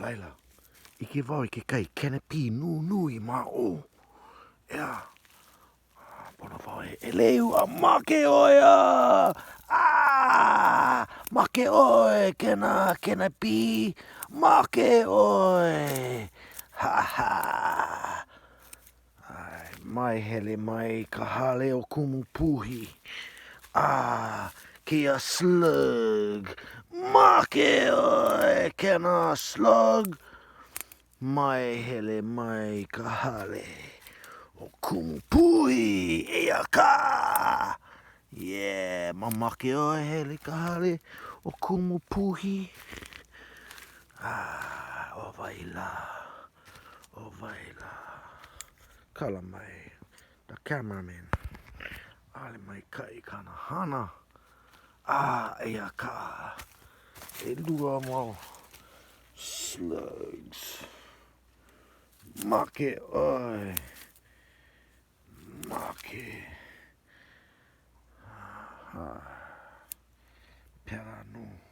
laila, ʻike wau i kekahi canopy nunui ma ʻō. ʻEā, pono wau e ʻeleu a make ʻo ia! Ah! Make ʻoe, kēnā canopy! Make ʻoe! Ha ha! ʻAe, mai hele mai i ka hale o Kumu Puhi. Ah, kēia slug! Make ʻoe, kēnā slug! Mai hele mai i ka hale o Kumu Puhi, eia kā! Yeah, mamake ʻoe hele i ka hale o Kumu Puhi. Ah, ʻo wai lā? ʻO wai lā? Kala mai the cameraman. ʻAʻole maikaʻi kāna hana. Ah, eia kā. ʻElua mau slugs. Make ʻoe. Make. Ah, pēlā nō.